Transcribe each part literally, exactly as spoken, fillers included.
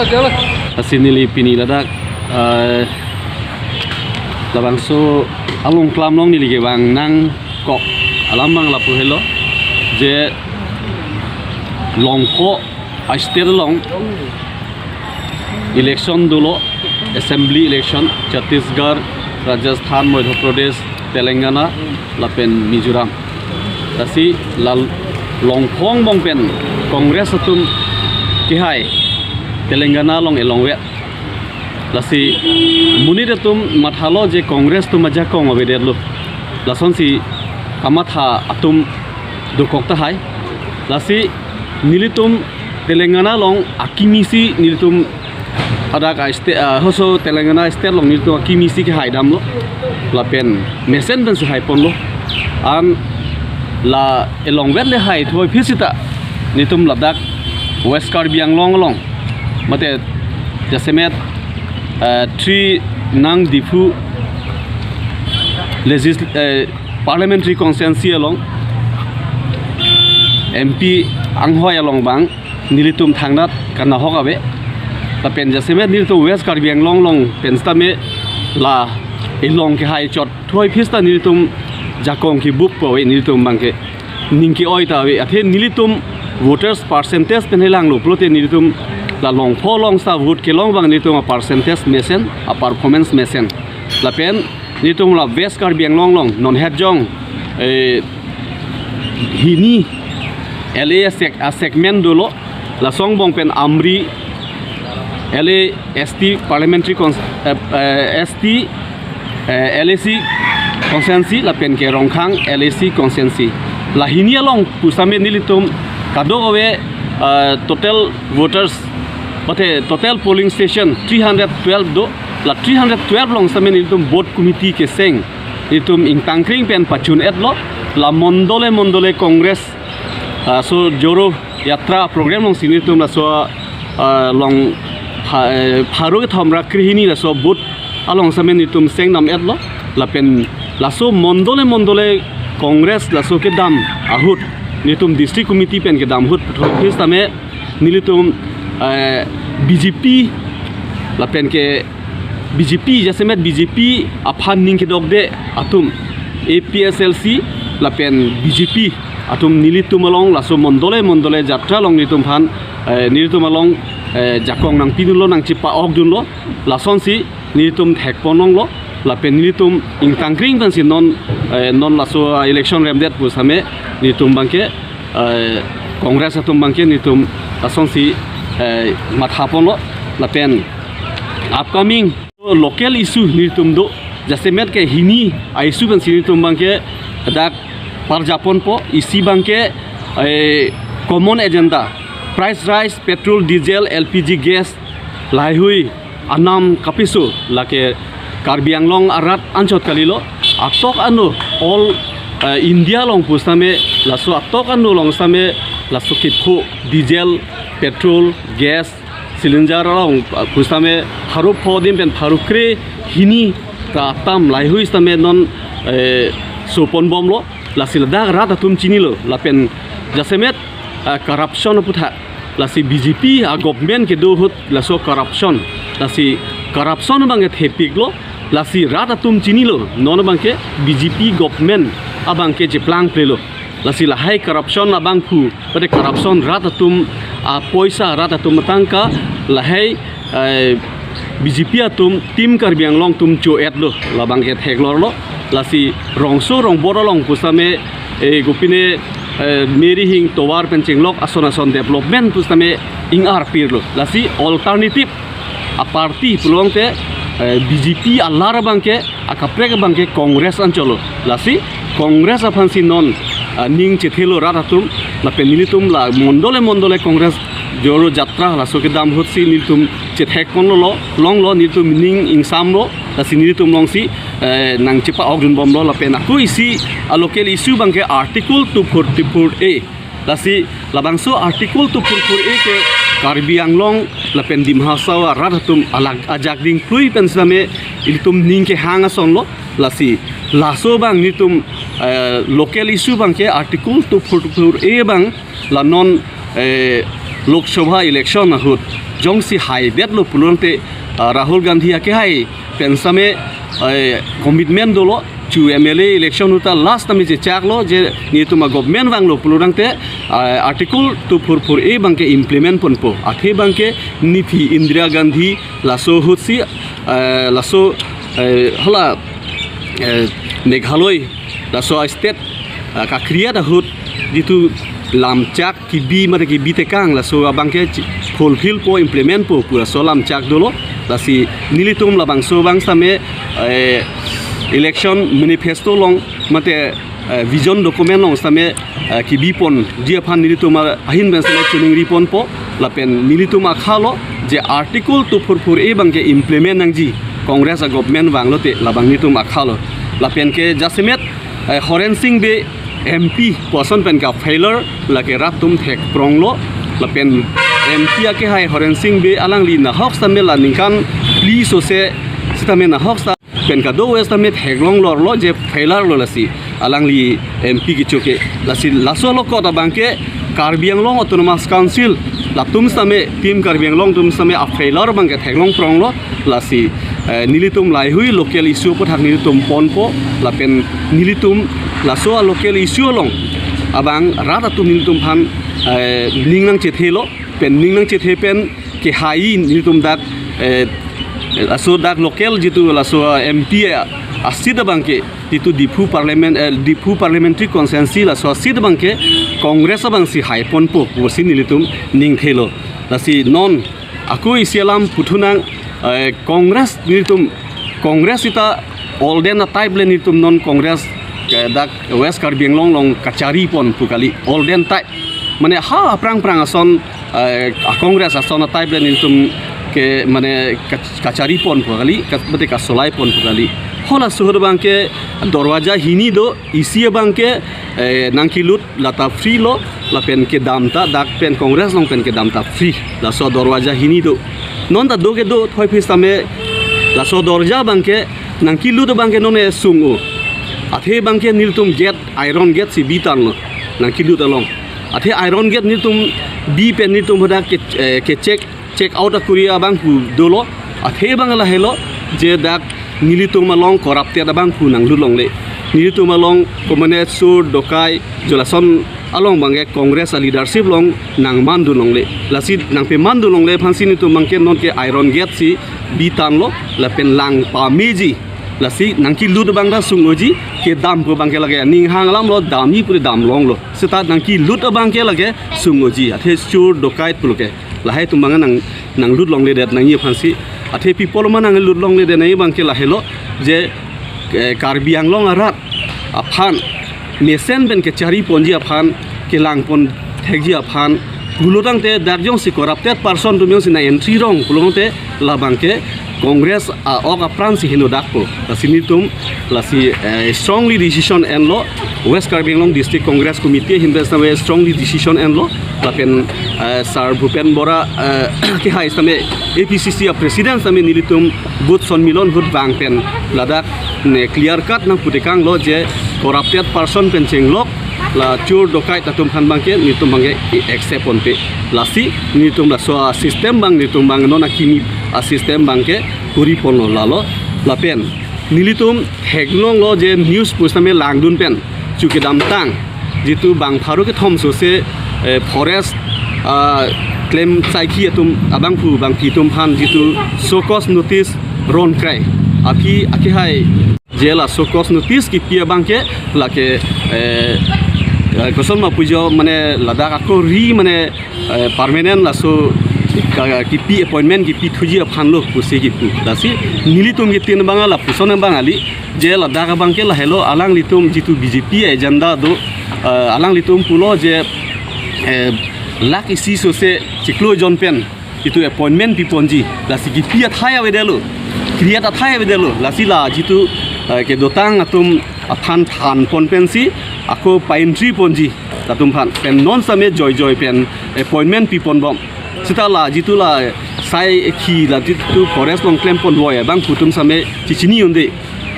Lasi neli pini ladak, eh, labangso along klam along neli kevang nangkok alam abang lapu helo, je Longpho a-state along election dolo, assembly election, Chhattisgarh, Rajasthan, Madhya Pradesh, Telangana, lapen Mizoram. Lasi la Longpho angbong pen Congress atum kehai Telangana along elongvet. Lasi monit atum mathalo je Congress atum ajakong avedetlo. Lasonsi kamatha atum dokok tahai. Lasi nelitum Telangana along akimi si nelitum adak a-state, ah, hoso Telangana state along nelitum akimi si kehai damlo. Lapen mesen pensi haiponlo. An la elongvet le hai thoi phi sita nelitum ladak West Karbi Anglong along, mate jasemet, eh, three nang Diphu legis-, eh, parliamentary constituency along M P anghoi along abang nelitum thangnat kanahok ave. Lapen jasemet nelitum West Karbi Anglong along pen sitame la elong kehai chot thoi phi sita nelitum jakong kebup po ave, nelitum abangke ning ke-oi ta ave. Athe nelitum voters percentage pen helanglo pulote nelitum la Longpho along sita vote kelong abang nelitum a-percentage mesen, a-performance mesen. Lapen nelitum la West Karbi Anglong along non het jong, eh, hini L A seg-, a-segment dolo, laso angbong pen Amri L A S T parliamentary cons-, eh, eh, S T, eh, L A C constituency lapen ke Rongkhang L A C constituency. La hini along pusitame nelitum kadokave, eh, total voters, mate total polling station three hundred twelve do, la three hundred twelve along sitame nelitum booth committee keseng nelitum ingtangkring pen pachun-etlo, la mondole mondole Congress, ah, so Jodo Yatra program alongsi nelitum laso, ah, along pha-, eh, pharo kethom ra krehini laso booth along sitame nelitum seng dam-etlo. Lapen laso mondole mondole Congress laso kedam ahut, nelitum district committee pen kedam ahut thoi phi sitame nelitum, eh, B J P lapen ke B J P, jasemet B J P aphan ning kedokde atum, A P H L C lapen B J P atum nelitum along laso mondole mondole jatra along nelitum aphan, eh, nelitum along, eh, jakong nangpidunlo, nangchepa-okdunlo, lasonsi nelitum thekponlonglo. Lapen nelitum ingtangkring pensi non, eh, non laso election remdet pusitame nelitum abangke, eh, Congress atum abangke nelitum lasonsi, eh, mathaponlo. Lapen upcoming local issue nelitum do, jasemet ke hini a-issue pensi nelitum abangke dak parjaponpo, isi abangke, eh, common agenda, price rise, petrol, diesel, L P G gas, lahaihui anam kapiso, lake Karbi Anglong arat anchot kalilo, atok ano all, eh, India along pusitame, laso atok ano along sitame, laso kepho, diesel, petrol, gas, cylinder along, ah, pusitame pharo pho adim pen pharo kre hini ta atam lahaihui sitame non, eh, soponbomlo. Lasi ladak rat atum chinilo, lapen jasemet, ah, corruption aputhak. Lasi B J P a-government kedo ahut laso corruption. Lasi corruption abangke thepiklo. Lasi rat atum chinilo, non abangke B J P government abangke cheplangplelo. Lasi lahai corruption abangphu, pada corruption rat atum apoisa, rat atum atangka, lahai, eh, B J P atum Team Karbi Anglong atum cho-etlo, labangke theklorlo. Lasi rongso rongbor along pusitame, eh, kopine, eh, Mary Hing tovar pen chenglok ason ason development pusitame ing-arpirlo. Lasi alternative a-party pulote, eh, B J P alar abangke, akaprek abangke Congress anchotlo. Lasi Congress aphansi non, ah, ning chethelo rat atum, lapen nelitum la mondole mondole Congress Jodo Jatra laso kedam ahutsi nelitum chethekponlo, longlo, nelitum ning ingsamlo, lasi nelitum alongsi, eh, nangchepa-okdunbomlo. Lapen ako isi a-local issue abangke Article two forty-four A. Lasi labangso Article two forty-four A ke Karbi Anglong lapen Dima Hasao arat atum alag ajak dingplui pen sitame ilitum ning kehang asonlo. Lasi laso abang nelitum, eh, local issue abangke Article two forty-four A abang la non, eh, Lok Sabha election ahut jongsi haidetlo pulotangte, ah, Rahul Gandhi akehai pen sitame, eh, commitment dolo, chu M L A election ahut ta last tame chechaklo je netum a-government vanglo pulotangte, ah, Article two four four A abangke implement ponpo. Athe abangke nephi Indira Gandhi laso ahutsi, eh, laso, eh, hala, eh, Meghalaya laso a-state, ah, ka-create ahut jitu lamchak kebi mate kebi tekang laso abangke chi-, fulfill po, implement po pu laso lamchak dolo. Lasi nelitum labangso abang sitame, eh, election manifesto along mate, eh, vision document along sitame, eh, kebi ponji aphan nelitum ahin pen sitame choningri ponpo. Lapen nelitum akha lo je Article two four four A abangke implement nangji, Congress a-government vanglote, labang nelitum akha lo. Lapen ke jasemet, eh, Horen Sing Bey M P pu ason pen ka-failure lake rat atum thekpronglo. Lapen M P akehai Horen Sing Bey alangli nahok sitame la ningkan phli sose sitame nahok sita pen kadokave sitame theklong lorlo je failure lo lasi alangli M P kecho ke. Lasi laso along kot abangke Karbi Anglong Autonomous Council latum sitame, Team Karbi Anglong atum sitame a-failure abangke theklongpronglo. Lasi, eh, nelitum laheihui local issue aphuthak nelitum ponpo, lapen nelitum laso a-local issue along abang rat atum nelitum aphan, eh, ning nangchethelo, pen ning nangchethe pen kehai nelitum dak, eh, laso dak local jitu laso M P a-seat abangke jitu Diphu Parliament, eh, Diphu Parliamentary Constituency laso a-seat abangke Congress abangsi hai ponpo pusi nelitum ningthelo. Lasi non ako isi alam puthunang, eh, Congress nelitum, Congress sita olden a-type le nelitum non Congress, eh, dak West Karbi Anglong along kachari pon pu kali, olden type. Mane ha aphrang phrang ason, eh, a-Congress ason a-type le nelitum ke mane kach-, kachari pon pu kali, ka-, mate kasolai pon pu kali. Halaso ahut abangke dorwaja hini do, isi abangke, eh, nangkelut lata free lo, lapen kedam ta dak pen Congress along pen kedam ta free. Laso dorwaja hini do. Non ta do kedo thoi phi sitame laso dorja abangke nangkelut abangke non e sung-o. Athe abangke nelitum gate, iron gate si bi tanglo nangkelut along. Athe iron gate nelitum bi pen nelitum hadak ke, eh, ke check, check out akuri abang pu dolo. Athe abang lahelo je dak nelitum along corrupted abang pu nanglut longle. Nelitum along komane sur dokai jolason along abangke Congress a-leadership along nangmandun longle. Lasi nangpemandun longle aphansi nelitum abangke non ke iron gate si bi tanglo, lapen lang pameji. Lasi nangkelut abang ta sung-oji, kedam pu abangke lake ning hang alam lo, damji pule dam longlo. Seta nangkelut abangke lake sung-oji. Athe sur dokai pulo ke, lahai atum abang nang, nanglut longledet nangji aphansi. Athe people ma nanglut longledet nangji abangke lahelo je, eh, Karbi Anglong arat aphan, mesen pen kechari ponji aphan, kelang pon thekji aphan pulotangte dak jongsi corrupted person atum jongsi nang-entry rong pulotangte labangke Congress a-ok apran si heno dakpo. Lasi nelitum lasi, eh, strongly decision enlo, West Karbi Anglong District Congress Committee ahin pen sitame strongly decision enlo. Lapen, eh, Sir Bhupen Bora, eh, kehai sitame A P C C a-president sitame nelitum booth sonmilon ahut vang pen ladak ne clear cut nangputekanglo je corrupted person pen chenglok la sur dokai atum aphan abangke nelitum abangke accept ponpe. Lasi nelitum laso a-system abang nelitum abang non akimi a-system abangke kuri ponlo lalo. Lapen nelitum theklonglo je news pusitame langdun pen chu kedamtang jitu bang pharo kethom sose, eh, forest, ah, klem saikhi atum abangphu bangphi atum aphan jitu show cause notice ronkrai aphi akehai je la show cause notice kipi abangke lake, eh, eh, koson ma pujo mane ladak ako ri mane, eh, permanent laso ka-, kipi appointment kipi thuji aphan lo pusi kipu. Lasi nelitum kitin abang lapuson abang kali je ladak abangke lahelo alanglitum jitu B J P agenda do, eh, alanglitum pulo je, eh, lakh isi sose chiklo jon pen jitu appointment piponji, lasi kipi athai avedetlo, create athai avedetlo, lasi la jitu, eh, kedotang atum aphan than pon pensi ako pa-entry ponji latum aphan pen non sitame joijoi pen appointment piponbom. Seta la jitu la sai ekhi la jitu forest along klem ponvoi abangphu atum sitame chichini unde.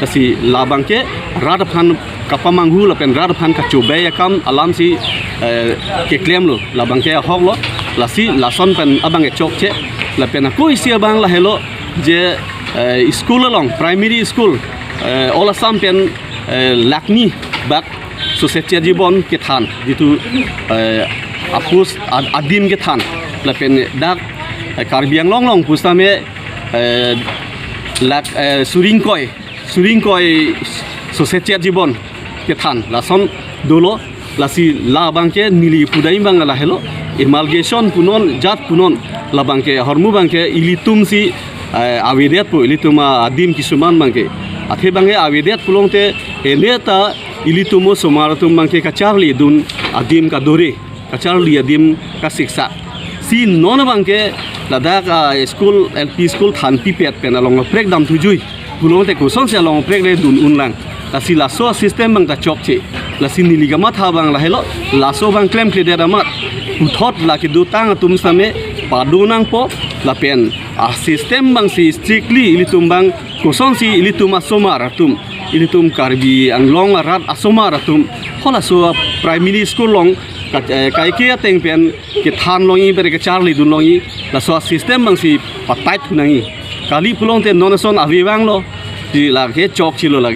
Lasi labangke rat aphan kapamanghu lapen rat aphan kachobei akam alamsi, eh, keklemlo, labangke ahoklo. Lasi lason pen abang kechokche, lapen ako isi abang lahelo je, eh, school along, primary school, eh, all Assam pen, eh, lakh hini bak Sose Chet Jibon kethan, jitu, eh, apus ad-, adim kethan, lapen dak, eh, Karbi Anglong along pusitame, eh, lakh, eh, suri ingkoi, suri ingkoi Sose Chet Jibon kethan, lason dolo. Lasi labang ke neli pudai abang lahelo, amalgamation punon, jat punon, labang ke ahormu abang ke ilitum si, eh, avedetpo, ilitum adim kisuman abang ke. Athe abang ke avedet pulote, ene ta ilitum osomar atum abang ke kacharlidun adim kadore, kacharli adim kasiksak. Si non abang ke ladak a-school, L P school thanpipet pen along aprek damthu jui pulote kosonsi along aprek le dun unlang. Lasi laso system abang ta chokche. Lasi neli kamatha abang lahelo, laso abang klemkledet amat, puthot la kedotang atum sitame pado nangpo, lapen a-system abang si strictly ilitum abang kosonsi ilitum asomar atum, ilitum Karbi Anglong arat asomar atum, halaso primary school along ka-, eh, kaike ateng pen kethan longji, bere kacharlidun longji, laso system abang si patai thu nangji. Kali pulote non ason ave abang lo, si lake chokchelo lake.